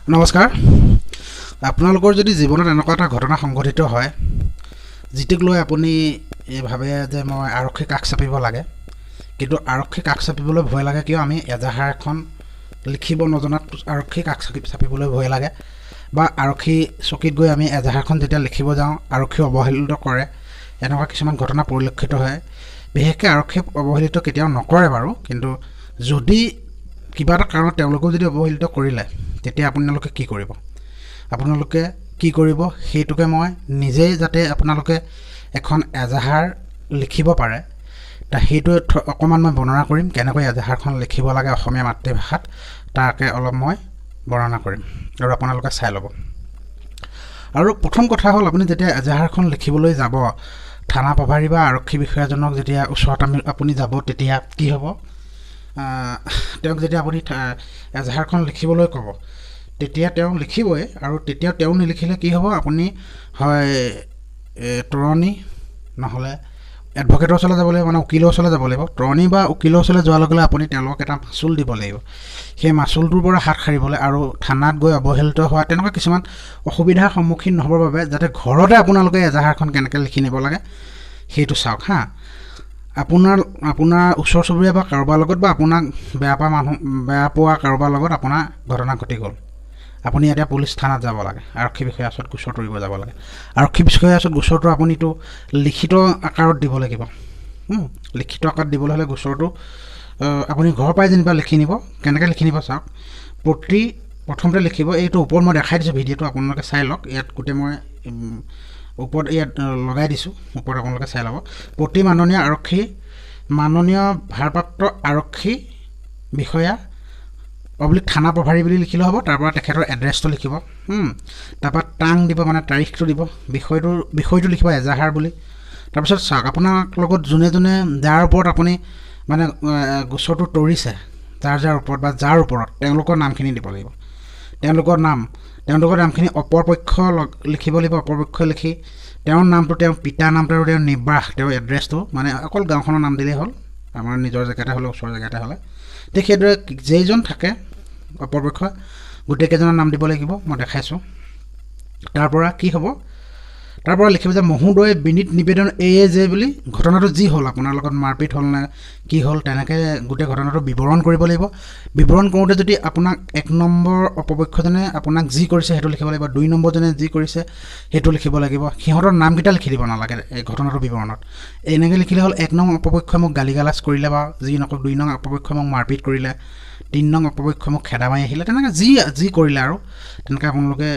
নমস্কাৰ। আপোনালোকৰ যদি জীৱনত এনেকুৱা এটা ঘটনা সংঘটিত হয় যিটোক লৈ আপুনি ভাবে যে মই আৰক্ষী কাষ চাপিব লাগে, কিন্তু আৰক্ষী কাষ চাপিবলৈ ভয় লাগে কিয়? আমি এজাহাৰ এখন লিখিব নজনাত আৰক্ষী কাষ চাপিবলৈ ভয় লাগে, বা আৰক্ষী চকীত গৈ আমি এজাহাৰখন যেতিয়া লিখিব যাওঁ আৰক্ষী অৱহেলিত কৰে, এনেকুৱা কিছুমান ঘটনা পৰিলক্ষিত হয়। বিশেষকৈ আৰক্ষীয়ে অৱহেলিত কেতিয়াও নকৰে বাৰু, কিন্তু যদি কিবা এটা কাৰণত তেওঁলোকেও যদি অৱহেলিত কৰিলে তেতিয়া আপোনালোকে কি কৰিব? আপোনালোকে কি কৰিব সেইটোকে মই নিজেই যাতে আপোনালোকে এখন এজাহাৰ লিখিব পাৰে তা সেইটো অকণমান মই বৰ্ণনা কৰিম, কেনেকৈ এজাহাৰখন লিখিব লাগে অসমীয়া মাতৃভাষাত তাকে অলপ মই বৰ্ণনা কৰিম আৰু আপোনালোকে চাই ল'ব। আৰু প্ৰথম কথা হ'ল, আপুনি যেতিয়া এজাহাৰখন লিখিবলৈ যাব থানা প্ৰভাৰী বা আৰক্ষী বিষয়াজনক যেতিয়া ওচৰত আপুনি যাব তেতিয়া কি হ'ব, তেওঁক যেতিয়া আপুনি এজাহাৰখন লিখিবলৈ ক'ব তেতিয়া তেওঁ লিখিবই, আৰু তেতিয়া তেওঁ নিলিখিলে কি হ'ব, আপুনি হয় তৰণী নহ'লে এডভকেটৰ ওচৰলৈ যাব লাগিব, মানে উকিলৰ ওচৰলৈ যাব লাগিব। তৰণী বা উকিলৰ ওচৰলৈ যোৱাৰ লগে লগে আপুনি তেওঁলোকক এটা মাচুল দিব লাগিব। সেই মাচুলটোৰ পৰা হাত সাৰিবলৈ আৰু থানাত গৈ অৱহেলিত হোৱা তেনেকুৱা কিছুমান অসুবিধাৰ সন্মুখীন নহ'বৰ বাবে যাতে ঘৰতে আপোনালোকে এজাহাৰখন কেনেকৈ লিখি নিব লাগে সেইটো চাওক। হা, আপোনাৰ আপোনাৰ ওচৰ চুবুৰীয়া বা কাৰোবাৰ লগত বা আপোনাক বেয়া পোৱা মানুহ, বেয়া পোৱা কাৰোবাৰ লগত আপোনাৰ ঘটনা ঘটি গ'ল, আপুনি এতিয়া পুলিচ থানাত যাব লাগে, আৰক্ষী বিষয়াৰ ওচৰত গোচৰ তৰিব যাব লাগে। আৰক্ষী বিষয়াৰ ওচৰত গোচৰটো আপুনিতো লিখিত আকাৰত দিব লাগিব। লিখিত আকাৰত দিবলৈ হ'লে গোচৰটো আপুনি ঘৰৰ পৰাই যেনিবা লিখি নিব। কেনেকৈ লিখি নিব চাওক, প্ৰথমতে লিখিব, এইটো ওপৰত মই দেখাই দিছোঁ ভিডিঅ'টো, আপোনালোকে চাই লওক, ইয়াত গোটেই মই ওপৰত ইয়াত লগাই দিছোঁ, ওপৰত আপোনালোকে চাই ল'ব। প্ৰতি মাননীয় আৰক্ষী, মাননীয় ভাৰপ্ৰাপ্ত আৰক্ষী বিষয়া অব্লিক থানা প্ৰভাৰী বুলি লিখিলেও হ'ব, তাৰপৰা তেখেতৰ এড্ৰেছটো লিখিব, তাৰপৰা টাং দিব, মানে তাৰিখটো দিব, বিষয়টো লিখিব এজাহাৰ বুলি। তাৰপিছত চাওক আপোনাৰ লগত যোনে যোনে যাৰ ওপৰত আপুনি মানে গোচৰটো তৰিছে, যাৰ যাৰ ওপৰত বা যাৰ ওপৰত, তেওঁলোকৰ নামখিনি দিব লাগিব। তেওঁলোকৰ নামখিনি অপৰ পক্ষ লিখিব লাগিব। অপৰ পক্ষ লিখি তেওঁৰ নামটো, তেওঁৰ পিতাৰ নামটো আৰু তেওঁৰ নিবাস, তেওঁৰ এড্ৰেছটো, মানে অকল গাঁওখনৰ নাম দিলেই হ'ল, আমাৰ নিজৰ জেগাতে হ'লে, ওচৰৰ জেগাতে হ'লে। ঠিক সেইদৰে যেইজন থাকে অপৰপক্ষ গোটেইকেইজনৰ নাম দিব লাগিব, মই দেখাইছোঁ। তাৰপৰা কি হ'ব, তাৰপৰা লিখিব যে মহোদয় বিনীত নিবেদন এয়ে যে বুলি, ঘটনাটো যি হ'ল আপোনাৰ লগত মাৰপিট হ'ল নে কি হ'ল তেনেকৈ গোটেই ঘটনাটো বিৱৰণ কৰিব লাগিব। বিৱৰণ কৰোঁতে যদি আপোনাক এক নম্বৰ অপপক্ষজনে আপোনাক যি কৰিছে সেইটো লিখিব লাগিব, দুই নম্বৰজনে যি কৰিছে সেইটো লিখিব লাগিব, সিহঁতৰ নামকেইটা লিখি দিব নালাগে এই ঘটনাটোৰ বিৱৰণত। এনেকৈ লিখিলে হ'ল এক নং অপপক্ষই মোক গালি গালাজ কৰিলে বা যি নকওক, দুই নং অপপক্ষই মোক মাৰপিট কৰিলে, তিনি নং অপপক্ষই মোক খেদা মাৰি আহিলে, তেনেকৈ যি যি কৰিলে আৰু তেনেকৈ আপোনালোকে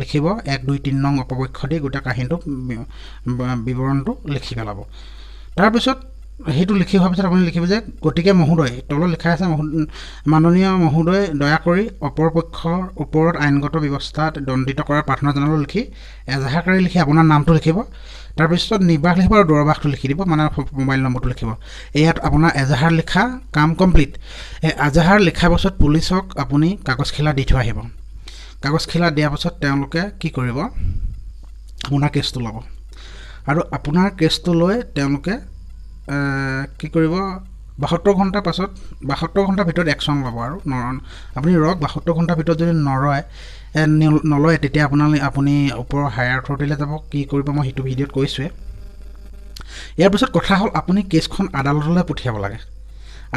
লিখিব এক দুই তিনি নং অপপক্ষ দি গোটেই কাহিনীটো বিৱৰণটো লিখি পেলাব। তাৰপিছত সেইটো লিখি হোৱাৰ পিছত আপুনি লিখিব যে গতিকে মহোদয়, তলত লিখা আছে মাননীয় মহোদয় দয়া কৰি অপৰ পক্ষৰ ওপৰত আইনগত ব্যৱস্থাত দণ্ডিত কৰাৰ প্ৰাৰ্থনা জনালোঁ লিখি এজাহাৰকাৰী লিখি আপোনাৰ নামটো লিখিব, তাৰপিছত নিবাস লিখিব আৰু দৰবাসটো লিখি দিব, মানে মোবাইল নম্বৰটো লিখিব। ইয়াত আপোনাৰ এজাহাৰ লিখা কাম কমপ্লিট। এই এজাহাৰ লিখাৰ পাছত পুলিচক আপুনি কাগজখিলা দি থৈ আহিব। কাগজখিলা দিয়াৰ পাছত তেওঁলোকে কি কৰিব, আপোনাৰ কেছটো ল'ব আৰু আপোনাৰ কেছটো লৈ তেওঁলোকে কি কৰিব, 72 ঘণ্টাৰ পাছত, 72 ঘণ্টাৰ ভিতৰত একশ্যন ল'ব। আৰু আপুনি ৰওক, 72 ঘণ্টাৰ ভিতৰত যদি নলয় তেতিয়া আপুনি ওপৰৰ হায়াৰ অথৰিটিলৈ যাব। কি কৰিব মই সেইটো ভিডিঅ'ত কৈছোঁৱে। ইয়াৰ পিছত কথা হ'ল আপুনি কেছখন আদালতলৈ পঠিয়াব লাগে।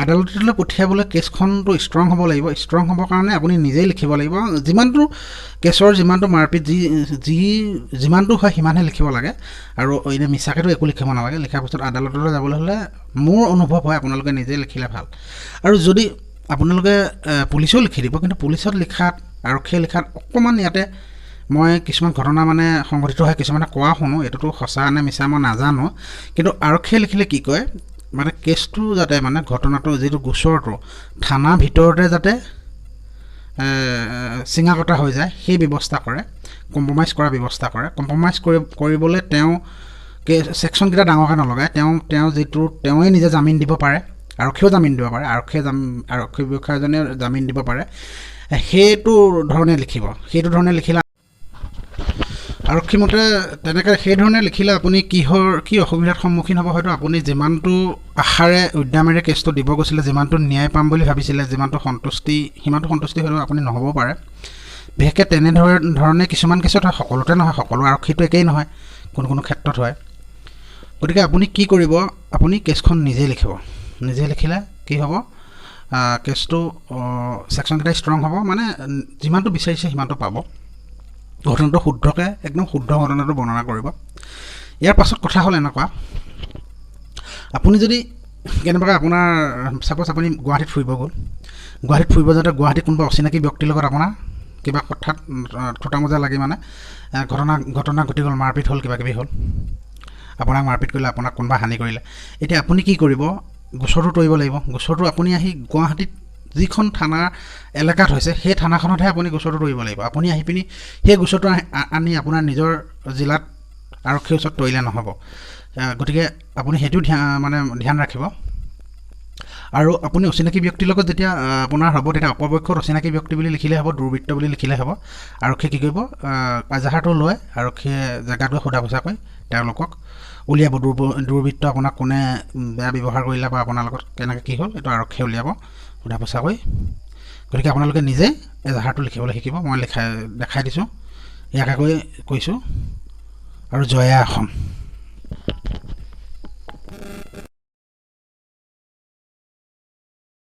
আদালতলৈ পঠিয়াবলৈ কেছখনটো ষ্ট্ৰং হ'ব লাগিব। ষ্ট্ৰং হ'বৰ কাৰণে আপুনি নিজেই লিখিব লাগিব, যিমানটো কেছৰ যিমানটো মাৰপিট যি যি যিমানটো হয় সিমানহে লিখিব লাগে, আৰু এনেই মিছাকৈতো একো লিখিব নালাগে। লিখাৰ পিছত আদালতলৈ যাবলৈ হ'লে মোৰ অনুভৱ হয় আপোনালোকে নিজেই লিখিলে ভাল। আৰু যদি আপোনালোকে পুলিচেও লিখি দিব, কিন্তু পুলিচত লিখাত আৰক্ষীয়ে লিখাত অকণমান ইয়াতে মই কিছুমান ঘটনা মানে সংঘটিত হয়, কিছুমানে কোৱা শুনো, এইটোতো সঁচা নে মিছা মই নাজানো, কিন্তু আৰক্ষীয়ে লিখিলে কি কয়, মানে কেছটো যাতে মানে ঘটনাটো যিটো গোচৰটো থানাৰ ভিতৰতে যাতে চিঙা কটা হৈ যায় সেই ব্যৱস্থা কৰে, কম্প্ৰমাইজ কৰাৰ ব্যৱস্থা কৰে। কম্প্ৰমাইজ কৰিবলৈ তেওঁ ছেকশ্যনকেইটা ডাঙৰকৈ নলগায়, তেওঁ যিটো তেওঁৱে নিজে জামিন দিব পাৰে, আৰক্ষীয়েও জামিন দিব পাৰে, আৰক্ষী বিষয়াজনে জামিন দিব পাৰে, সেইটো ধৰণে লিখিব। সেইটো ধৰণে লিখিলে আৰক্ষী মতে তেনেকৈ সেইধৰণে লিখিলে আপুনি কি অসুবিধাৰ সন্মুখীন হ'ব, হয়তো আপুনি যিমানটো আশাৰে উদ্যমেৰে কেছটো দিব গৈছিলে, যিমানটো ন্যায় পাম বুলি ভাবিছিলে, যিমানটো সন্তুষ্টি, সিমানটো সন্তুষ্টি হয়তো আপুনি নহ'ব পাৰে। বিশেষকৈ তেনেধৰণে কিছুমান কেছত হয়, সকলোতে নহয়, সকলো আৰক্ষীটো একেই নহয়, কোনো কোনো ক্ষেত্ৰত হয়। গতিকে আপুনি কি কৰিব, আপুনি কেছখন নিজে লিখিব। নিজে লিখিলে কি হ'ব, কেছটো ছেকশ্যনকেইটা ষ্ট্ৰং হ'ব, মানে যিমানটো বিচাৰিছে সিমানটো পাব। ঘটনাটো শুদ্ধকৈ, একদম শুদ্ধ ঘটনাটো বৰ্ণনা কৰিব। ইয়াৰ পাছত কথা হ'ল এনেকুৱা, আপুনি যদি কেনেবাকৈ আপোনাৰ ছাপ'জ আপুনি গুৱাহাটীত ফুৰিব গ'ল, গুৱাহাটীত ফুৰিব যাওঁতে গুৱাহাটীত কোনোবা অচিনাকি ব্যক্তিৰ লগত আপোনাৰ কিবা কথাত থোটা মোজা লাগি মানে ঘটনা ঘটি গ'ল, মাৰপিট হ'ল, কিবাকিবি হ'ল, আপোনাক মাৰপিট কৰিলে, আপোনাক কোনোবা হানি কৰিলে। এতিয়া আপুনি কি কৰিব, গোচৰটো তৰিব লাগিব। গোচৰটো আপুনি আহি গুৱাহাটীত যিখন থানাৰ এলেকাত হৈছে সেই থানাখনতহে আপুনি গোচৰটো তৰিব লাগিব। আপুনি আহি পিনি সেই গোচৰটো আনি আপোনাৰ নিজৰ জিলাত আৰক্ষীৰ ওচৰত তৰিলে নহ'ব। গতিকে আপুনি সেইটো মানে ধ্যান ৰাখিব। আৰু আপুনি অচিনাকি ব্যক্তিৰ লগত যেতিয়া আপোনাৰ হ'ব, তেতিয়া অপপক্ষত অচিনাকি ব্যক্তি বুলি লিখিলে হ'ব, দুৰ্বৃত্ত বুলি লিখিলে হ'ব। আৰক্ষীয়ে কি কৰিব, এজাহাৰটো লৈ আৰক্ষীয়ে জেগাটোৱে সোধা পোছা কৰি তেওঁলোকক উলিয়াব। দুৰ্বৃত্ত আপোনাক কোনে বেয়া ব্যৱহাৰ কৰিলে বা আপোনাৰ লগত কেনেকৈ কি হ'ল, এইটো আৰক্ষীয়ে উলিয়াব সোধা পোছা কৰি। গতিকে আপোনালোকে নিজে এজাহাৰটো লিখিবলৈ শিকিব। মই লিখাই দেখাই দিছোঁ, ইয়াকে কৈ কৈছোঁ। আৰু জয় আই অসম।